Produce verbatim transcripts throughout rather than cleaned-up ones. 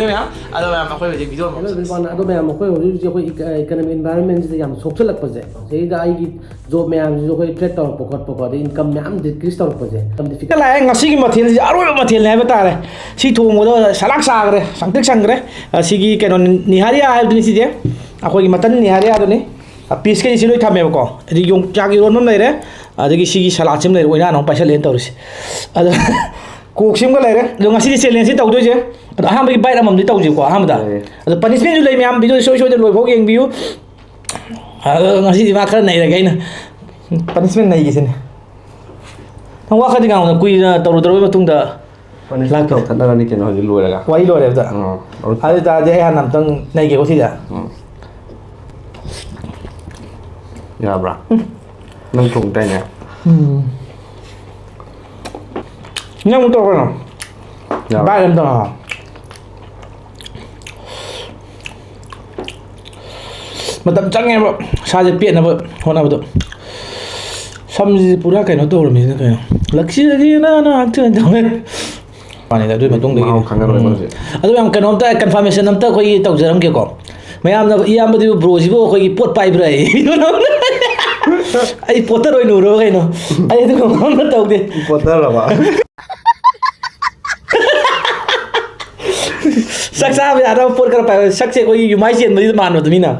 ꯃꯌꯥꯝ ꯑꯗꯣ ꯃꯌꯥꯝ ꯑꯩꯈꯣꯏ ꯍꯧꯖꯤꯛ ꯚꯤꯗꯤꯑꯣ ꯑꯃ ꯍꯜꯂꯣ ꯑꯦꯚ꯭ꯔꯤꯋꯥꯟ꯫ ꯑꯗꯣ ꯃꯌꯥꯝ, ꯑꯩꯈꯣꯏ ꯍꯧꯖꯤꯛ ꯍꯧꯖꯤꯛ ꯑꯩꯈꯣꯏ ꯏꯀ-, ꯏꯀꯅꯃꯤꯛ ꯏꯟꯚꯥꯏꯔꯣꯟꯃꯦꯟꯁꯤꯗ ꯌꯥꯝ ꯁꯣꯛꯆꯜꯂꯛꯄꯁꯦ, ꯁꯤꯗꯩꯗ ꯑꯩꯒꯤ ꯖꯣꯕ ꯃꯌꯥꯝꯁꯤꯁꯨ ꯑꯩꯈꯣꯏ ꯊ꯭ꯔꯦꯠ ꯇꯧꯔꯛꯄ ꯈꯣꯠꯄꯀꯣ, ꯑꯗꯩ ꯏꯟꯀꯝ ꯃꯌꯥꯝ ꯗꯤꯀ꯭ꯔꯤꯁ ꯇꯧꯔꯛꯄꯁꯦ ꯌꯥꯝ ꯗꯤꯐꯤꯀꯜ꯫ ꯂꯥꯛꯑꯦ꯫ ꯉꯁꯤꯒꯤ ꯃꯊꯦꯜꯁꯤ ꯑꯔꯣꯏꯕ ꯃꯊꯦꯜꯅꯤ ꯍꯥꯏꯕ ꯇꯥꯔꯦ꯫ ꯁꯤ ꯊꯣꯡꯕꯗ ꯁꯂꯥꯛ ꯆꯥꯈ꯭ꯔꯦ, ꯁꯪꯇ꯭ꯔꯤꯛ ꯁꯪꯈ꯭ꯔꯦ꯫ ꯑꯁꯤꯒꯤ ꯀꯩꯅꯣ, ꯅꯤꯍꯥꯔꯤꯌꯥ ꯍꯥꯏꯕꯗꯨꯅꯤ ꯁꯤꯁꯦ, ꯑꯩꯈꯣꯏꯒꯤ ꯃꯇꯟ ꯅꯤꯍꯥꯔꯤꯌꯥꯗꯨꯅꯤ꯫ ꯄꯤꯁ ꯀꯩꯁꯤ ꯂꯣꯏ ꯊꯝꯃꯦꯕꯀꯣ꯫ ꯑꯗꯩ ꯌꯣꯡꯆꯥꯛ ꯏꯔꯣꯟꯕ ꯑꯃ ꯂꯩꯔꯦ, ꯑꯗꯒꯤ ꯁꯤꯒꯤ ꯁꯂꯥꯠꯁꯤ ꯑꯃ ꯂꯩꯔꯦ, ꯑꯣꯏꯅꯥꯅ ꯑꯃꯨꯛ ꯄꯥꯏꯁꯜꯂꯦꯅ ꯇꯧꯔꯤꯁꯦ꯫ ꯑꯗꯣ ꯀꯣꯛꯁꯤꯃꯒ ꯂꯩꯔꯦ꯫ ꯑꯗꯣ ꯉꯁꯤꯗꯤ ꯆꯦꯂꯦꯟꯖꯁꯤ ꯇꯧꯗꯣꯏꯁꯦ꯫ ꯑꯗꯣ ꯑꯍꯥꯟꯕꯒꯤ ꯕꯥꯏꯠ ꯑꯃꯃꯝꯗꯤ ꯇꯧꯁꯤꯀꯣ ꯑꯍꯥꯟꯕꯗ꯫ ꯌꯥꯏꯌꯦ꯫ ꯑꯗꯣ ꯄꯅꯤꯁꯃꯦꯟꯁꯨ ꯂꯩ ꯃꯌꯥꯝ, ꯚꯤꯗꯤꯑꯣ ꯁꯣꯏ ꯁꯣꯏꯗꯅ ꯂꯣꯏꯐꯥꯎ ꯌꯦꯡꯕꯤꯌꯨ꯫ ꯑꯗꯣ ꯉꯁꯤꯗꯤ ꯃꯥ ꯈꯔ ꯅꯩꯔꯒꯦ ꯑꯩꯅ꯫ ꯄꯅꯤꯁꯃꯦꯟ ꯅꯩꯒꯦꯁꯤꯅꯦ꯫ ꯅꯪ ꯋꯥ ꯈꯔꯗꯤ ꯉꯥꯡꯉꯨꯗꯅ, ꯀꯨꯏꯅ ꯇꯧꯔꯨꯗ꯭ꯔꯕꯩ ꯃꯇꯨꯡꯗ꯫ ꯄꯅꯤꯁꯃꯦꯟ ꯂꯥꯛꯀꯦ꯫ ꯇꯧꯊꯠꯅꯔꯅꯤ ꯀꯩꯅꯣ ꯍꯧꯖꯤꯛ ꯂꯣꯏꯔꯒ꯫ ꯋꯥꯔꯤ ꯂꯣꯏꯔꯦ ꯑꯗꯨꯗ꯫ ꯑꯥ, ꯑꯗꯨ ꯑꯣꯏ ꯇꯥꯔꯗꯤ ꯑꯩ ꯍꯥꯟꯅ ꯑꯝꯇꯪ ꯅꯩꯒꯦꯀꯣ ꯁꯤꯗ꯫ ꯎꯝ꯫ ꯌꯥꯕ꯭ꯔꯥ? ꯎꯝ꯫ ꯅꯪ ꯊꯣꯡ ꯇꯥꯏꯅꯦ꯫ ꯎꯝ꯫ ꯅꯪ ꯑꯃꯨꯛ ꯇꯧꯔꯛꯀꯅꯣ꯫ ꯌꯥꯕ꯭ꯔꯥ? ꯕꯥꯏ ꯑꯝꯇꯪ ꯉꯥꯡꯉꯣ꯫ ꯃꯇꯝ ꯆꯪꯉꯦꯕ ꯁꯥꯁꯦ ꯄꯦꯠꯅꯕ ꯍꯣꯠꯅꯕꯗꯣ꯫ ꯁꯝꯁꯤꯗꯤ ꯄꯨꯔꯥ ꯀꯩꯅꯣ ꯇꯧꯔꯝꯃꯤꯁꯤꯅ ꯀꯩꯅꯣ? ꯂꯛꯁꯤꯗꯒꯤ ꯅꯥꯟꯅ ꯍꯛꯆꯥꯡ ꯇꯧꯋꯦ꯫ ꯃꯥꯅꯤꯗ, ꯑꯗꯨꯒꯤ ꯃꯇꯨꯡꯗꯒꯤ꯫ ꯃꯍꯥꯎ ꯈꯪꯉꯔꯣꯏ ꯎꯝ꯫ ꯃꯣꯏꯁꯦ꯫ ꯑꯗꯨ ꯌꯥꯝ ꯀꯩꯅꯣꯝꯇ ꯀꯟꯐꯥꯔꯃꯦꯁꯟ ꯑꯝꯇ ꯑꯩꯈꯣꯏꯒꯤ ꯇꯧꯖꯔꯝꯒꯦꯀꯣ꯫ ꯃꯌꯥꯝꯅ, "ꯏꯌꯥꯝꯕꯗꯨꯕꯨ, ꯕ꯭ꯔꯣꯁꯤꯕꯨ ꯑꯩꯈꯣꯏꯒꯤ ꯄꯣꯠ ꯄꯥꯏꯕ꯭ꯔꯥ?" ꯑꯩ ꯄꯣꯠꯇꯔ ꯑꯣꯏꯅ ꯎꯔꯕ ꯀꯩꯅꯣ? ꯑꯩ ꯑꯗꯨꯒꯨꯝꯕ ꯑꯝꯇ ꯇꯧꯗꯦ꯫ ꯄꯣꯠꯇꯔꯕ? ꯁꯛ ꯆꯥꯕ ꯌꯥꯗꯕ ꯄꯣꯠ ꯈꯔ ꯄꯥꯏꯕ, ꯁꯛꯁꯦ ꯑꯩꯈꯣꯏꯒꯤ ꯌꯨꯃꯥꯏ ꯆꯦꯟꯕꯁꯤꯗ ꯃꯥꯟꯕꯗꯣ ꯃꯤꯅ꯫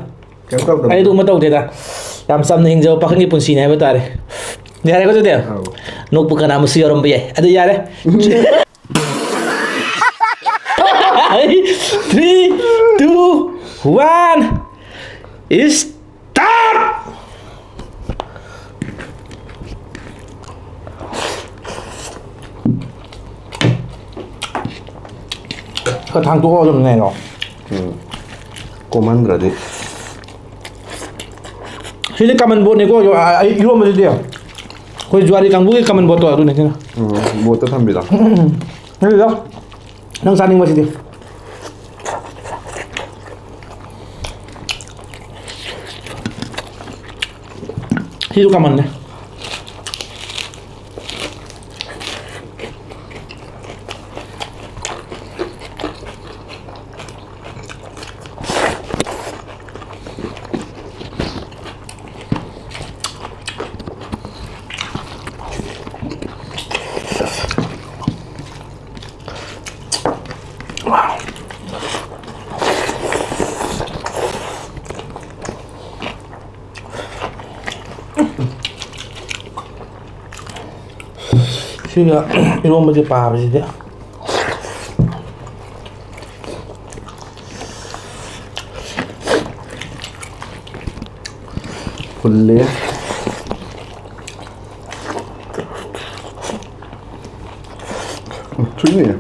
ꯀꯩꯝ ꯇꯧꯗꯕꯅꯤ꯫ ꯑꯩ ꯑꯗꯨꯒꯨꯝꯕ ꯇꯧꯗꯦꯗ꯫ ꯌꯥꯝ ꯆꯝꯅ ꯍꯤꯡꯖꯕ ꯄꯥꯈꯪꯒꯤ ꯄꯨꯟꯁꯤꯅꯤ ꯍꯥꯏꯕ ꯇꯥꯔꯦ꯫ ꯌꯥꯔꯦꯀꯣ ꯑꯗꯨꯗꯤ? ꯑꯧ꯫ ꯅꯣꯛꯄ ꯀꯅꯥ ꯑꯃꯁꯨ ꯌꯥꯎꯔꯝꯕ ꯌꯥꯏ꯫ ꯑꯗꯨ ꯌꯥꯔꯦ꯫ Three, two, one, start! ꯈꯔ ꯊꯥꯡꯇꯣꯛꯑꯣ ꯑꯗꯨꯝ ꯅꯩꯅꯣ꯫ ꯎꯝ꯫ ꯀꯣꯝꯍꯟꯗ꯭ꯔꯗꯤ꯫ ꯁꯤꯗꯤ ꯀꯃꯟ ꯕꯣꯠꯅꯤꯀꯣ, ꯑ, ꯑꯩ ꯏꯔꯣꯝꯕꯁꯤꯗꯤ꯫ ꯑꯩꯈꯣꯏ ꯖꯨꯋꯥꯔꯤ ꯀꯥꯡꯕꯨꯒꯤ ꯀꯃꯟ ꯕꯣꯠꯇꯣ ꯑꯗꯨꯅꯤ ꯁꯤꯅ꯫ ꯎꯝ, ꯕꯣꯠꯇ ꯊꯝꯕꯤꯗꯣ꯫ ꯎꯝ, ꯎꯝ, ꯎꯝ꯫ ꯁꯤꯗ ꯅꯪ ꯆꯥꯅꯤꯡꯕꯁꯤꯗꯤ꯫ ꯁꯤꯁꯨ ꯀꯃꯟꯅꯦ꯫ ꯁꯤꯒ ꯏꯔꯣꯝꯕꯁꯦ ꯄꯥꯕꯁꯤꯗꯤ ꯐꯨꯜꯂꯦ꯫ ꯎꯝ, ꯊꯨꯏꯅꯦ꯫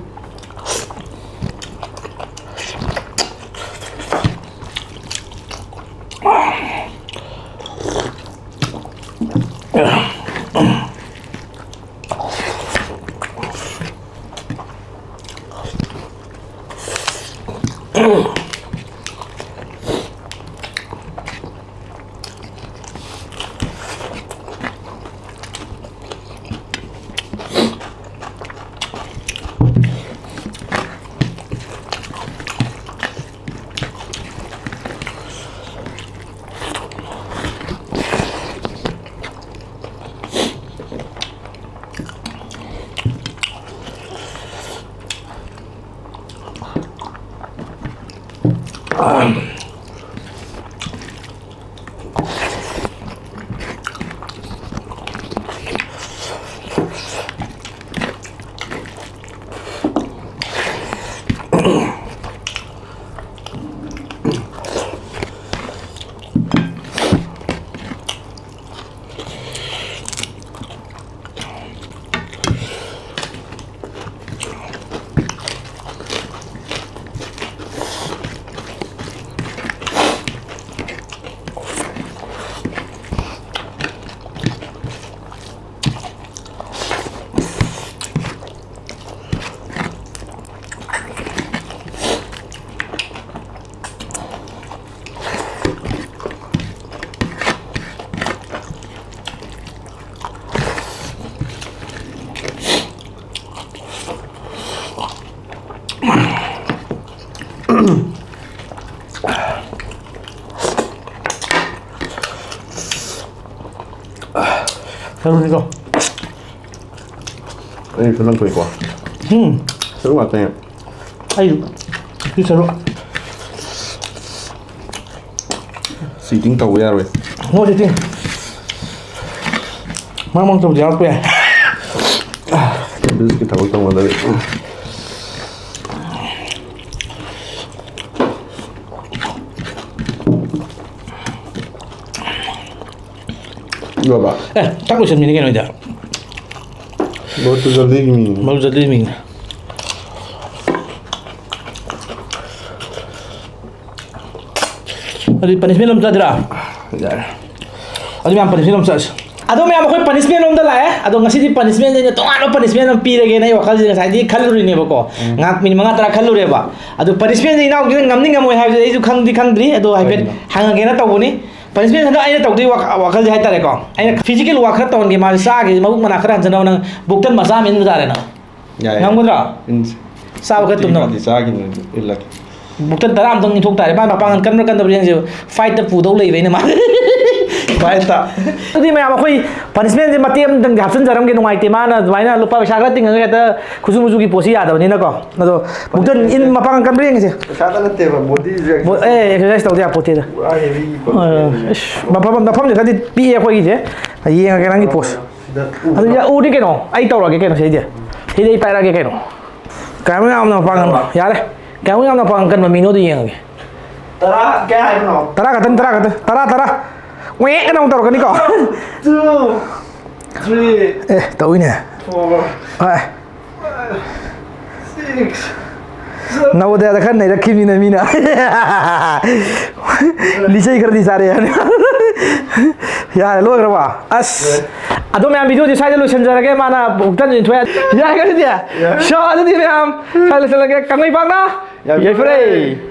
ꯁꯔꯨꯁꯤꯀꯣ꯫ ꯑꯩ ꯈꯤꯇꯪ ꯊꯣꯛꯏꯀꯣ꯫ ꯎꯝ꯫ ꯁꯔꯨ ꯉꯥꯛꯇꯅꯦ꯫ ꯑꯩ ꯁꯤ ꯁꯔꯨ꯫ ꯆꯤꯇꯤꯡ ꯇꯧꯕ ꯌꯥꯔꯣꯏ꯫ ꯅꯣ ꯆꯤꯇꯤꯡ꯫ ꯃꯔꯛ ꯃꯔꯛꯇꯕꯨꯗꯤ ꯌꯥꯎꯔꯛꯄ ꯌꯥꯏ꯫ ꯄꯨꯂꯤꯁꯀꯤ ꯊꯕꯛ ꯇꯧꯅꯗꯕꯤ꯫ ꯕꯥꯕꯥ꯫ ꯑꯦ, ꯆꯥꯛ ꯂꯣꯏꯁꯟꯕꯤꯅꯤ ꯀꯩꯅꯣ ꯏꯗ꯫ ꯕꯣꯠꯇꯨ ꯖꯜꯗꯤꯒꯤ ꯃꯤꯅꯤ꯫ ꯃꯔꯨ ꯆꯠꯂꯤ ꯃꯤꯅꯤ꯫ ꯑꯗꯨꯗꯤ ꯄꯅꯤꯁꯃꯦꯟ ꯑꯃ ꯆꯥꯗ꯭ꯔꯥ? ꯌꯥꯔꯦ꯫ ꯑꯗꯨ ꯃꯌꯥꯝ ꯄꯅꯤꯁꯃꯦꯟ ꯑꯃ ꯆꯥꯁꯤ꯫ ꯑꯗꯣ ꯃꯌꯥꯝ ꯑꯩꯈꯣꯏ ꯄꯅꯤꯁꯃꯦꯟ ꯂꯣꯝꯗ ꯂꯥꯛꯑꯦ꯫ ꯑꯗꯣ ꯉꯁꯤꯗꯤ ꯄꯅꯤꯁꯃꯦꯟꯁꯦ ꯑꯩꯅ ꯇꯣꯉꯥꯟꯕ ꯄꯅꯤꯁꯃꯦꯟ ꯑꯃ ꯄꯤꯔꯒꯦꯅ ꯑꯩ ꯋꯥꯈꯜꯁꯦ ꯉꯁꯥꯏꯗꯤ ꯈꯜꯂꯨꯔꯤꯅꯦꯕꯀꯣ꯫ ꯎꯝ꯫ ꯉꯥꯏꯍꯥꯛ ꯃꯤꯅꯤꯠ ꯃꯉꯥ ꯇꯔꯥ ꯈꯜꯂꯨꯔꯦꯕ꯫ ꯑꯗꯣ ꯄꯅꯤꯁꯃꯦꯟꯁꯦ ꯏꯅꯥꯎꯒꯤꯅ ꯉꯝꯅꯤ ꯉꯝꯃꯣꯏ ꯍꯥꯏꯕꯁꯦ ꯑꯩꯁꯨ ꯈꯪꯗꯤ ꯈꯪꯗ꯭ꯔꯤ꯫ ꯑꯗꯣ ꯍꯥꯏꯐꯦꯠ ꯀꯩꯅꯣ? ꯍꯪꯉꯒꯦꯅ ꯇꯧꯕꯅꯤ꯫ ꯄꯅꯤꯁꯃꯦꯟ ꯍꯟꯗꯛ ꯑꯩꯅ ꯇꯧꯗꯣꯏ ꯋꯥꯈ-, ꯋꯥꯈꯜꯁꯦ ꯍꯥꯏꯇꯥꯔꯦꯀꯣ꯫ ꯑꯩꯅ ꯐꯤꯖꯤꯀꯦꯜ ꯋꯥꯛ ꯈꯔ ꯇꯧꯍꯟꯒꯦ, ꯃꯥꯁꯦ ꯆꯥꯒꯦ, ꯃꯕꯨꯛ ꯃꯅꯥ ꯈꯔ ꯍꯟꯖꯅꯕ ꯅꯪ ꯕꯨꯛꯇꯟ ꯃꯆꯥ ꯑꯃ ꯏꯟꯕ ꯇꯥꯔꯦ ꯅꯪ꯫ ꯌꯥꯏ, ꯌꯥꯏ꯫ ꯉꯝꯒꯗ꯭ꯔꯣ? ꯏꯟꯁꯤ꯫ ꯆꯥꯕ ꯈꯔ ꯇꯨꯝꯅꯕ꯫ ꯎꯇꯤꯕꯨꯗꯤ ꯆꯥꯈꯤꯅꯤ, ꯏꯜꯂꯛꯀꯦ꯫ ꯕꯨꯛꯇꯟ ꯇꯔꯥ ꯑꯃꯨꯛꯇꯪ ꯏꯟꯊꯣꯛ ꯇꯥꯔꯦ꯫ ꯃꯥ ꯃꯄꯥꯡꯒꯜ ꯀꯟꯕ꯭ꯔꯥ ꯀꯟꯗꯕ꯭ꯔꯥ ꯌꯦꯡꯁꯦ꯫ ꯐꯥꯏꯠꯇ ꯄꯨꯗꯧ ꯂꯩꯕ ꯑꯩꯅ ꯃꯥ꯫ ꯐꯥꯏꯠꯇ꯫ ꯑꯗꯨꯗꯤ ꯃꯌꯥꯝ ꯑꯩꯈꯣꯏ ꯄꯅꯤꯁꯃꯦꯟꯁꯦ ꯃꯇꯦꯛ ꯑꯃꯇꯪꯗꯤ ꯍꯥꯞꯆꯤꯟꯖꯔꯝꯒꯦ, ꯅꯨꯡꯉꯥꯏꯇꯦ꯫ ꯃꯥꯅ ꯑꯗꯨꯃꯥꯏꯅ ꯂꯨꯄꯥ ꯄꯩꯁꯥ ꯈꯔ ꯇꯤꯡꯉꯒ ꯍꯦꯛꯇ ꯈꯨꯁꯨ ꯃꯨꯁꯨꯒꯤ ꯄꯣꯠꯁꯤ ꯌꯥꯗꯕꯅꯤꯅꯀꯣ꯫ ꯑꯗꯣ ꯕꯨꯛꯇꯟ ꯏꯟ ꯃꯄꯥꯡꯒꯜ ꯀꯟꯕ꯭ꯔꯥ ꯌꯦꯡꯁꯦ꯫ ꯄꯩꯁꯥꯗ ꯅꯠꯇꯦꯕ, ꯕꯣꯗꯤꯁꯦ ꯕꯣ-, ꯑꯦ, ꯑꯦꯛꯁꯔꯁꯥꯏꯁ ꯇꯧꯗ ꯌꯥꯄꯣꯠꯇꯦꯗ꯫ ꯄꯨꯔꯥ ꯍꯦꯚꯤ ꯑ, ꯄꯅꯤꯁꯃꯦꯟꯅꯤꯅꯦ꯫ ꯏꯁ, ꯃꯐꯝ, ꯃꯐꯝꯁꯦ ꯈꯔꯗꯤ ꯄꯤꯛꯑꯦ ꯑꯩꯈꯣꯏꯒꯤꯁꯦ꯫ ꯌꯦꯡꯉꯒꯦ ꯅꯪꯒꯤ ꯄꯣꯁ꯫ ꯁꯤꯗ ꯑꯗꯨ ꯎꯗ꯭ꯔꯣ? ꯌꯥ-, ꯎꯗꯤ ꯀꯩꯅꯣ? ꯑꯩ ꯇꯧꯔꯒꯦ ꯀꯩꯅꯣ ꯁꯤꯗꯤ꯫ ꯁꯤꯗꯤ ꯑꯩ ꯄꯥꯏꯔꯛꯑꯒꯦ ꯀꯩꯅꯣ꯫ ꯀꯌꯥꯃꯨꯛ ꯌꯥꯝꯅ ꯄꯥꯡꯒꯟ-, ꯌꯥꯔꯦ꯫ ꯀꯌꯥꯃꯨꯛ ꯌꯥꯝꯅ ꯄꯥꯡꯒꯟ ꯀꯟꯕ ꯃꯤꯅꯣꯗꯣ ꯌꯦꯡꯉꯒꯦ꯫ ꯇꯔꯥ ꯀꯌꯥ ꯍꯥꯏꯕꯅꯣ? ꯇꯔꯥ ꯈꯛꯇꯅꯤ, ꯇꯔꯥ ꯈꯛꯇꯅꯤ꯫ ꯇꯔꯥ, ꯇꯔꯥ꯫ ꯋꯦꯛ ꯑꯅ ꯑꯃꯨꯛ ꯇꯧꯔꯛꯀꯅꯤꯀꯣ꯫ Two, three, ꯑꯦ, ꯇꯧꯏꯅꯦ꯫ Four. ꯍꯣꯏ꯫ Six. ꯅꯕꯣꯗꯤꯌꯥꯗ ꯈꯔ ꯅꯩꯔꯛꯈꯤꯕꯅꯤꯅ ꯃꯤꯅ꯫ ꯂꯤꯆꯩ ꯈꯔꯗꯤ ꯆꯥꯔꯦ ꯍꯥꯏꯕꯅꯤ꯫ ꯌꯥꯔꯦ, ꯂꯣꯏꯈ꯭ꯔꯕ? ꯑꯁ꯫ ꯂꯣꯏꯔꯦ꯫ ꯑꯗꯣ ꯃꯌꯥꯝ, ꯚꯤꯗꯤꯑꯣꯗꯤ ꯁ꯭ꯋꯥꯏꯗ ꯂꯣꯏꯁꯤꯟꯖꯔꯒꯦ꯫ ꯃꯥꯅ ꯕꯨꯛꯇꯟ ꯏꯟꯊꯣꯛꯑꯦ꯫ ꯌꯥꯔꯦ ꯑꯗꯨꯗꯤ? ꯌꯥꯔꯦ꯫ ꯁꯣ, ꯑꯗꯨꯗꯤ ꯃꯌꯥꯝ, ꯁ꯭ꯋꯥꯏꯗ ꯂꯣꯏꯁꯤꯜꯂꯒꯦ꯫ ꯀꯪꯂꯩꯄꯥꯛꯅ ꯌꯥꯏꯐꯔꯦ꯫ ꯌꯥꯏꯐꯔꯦ꯫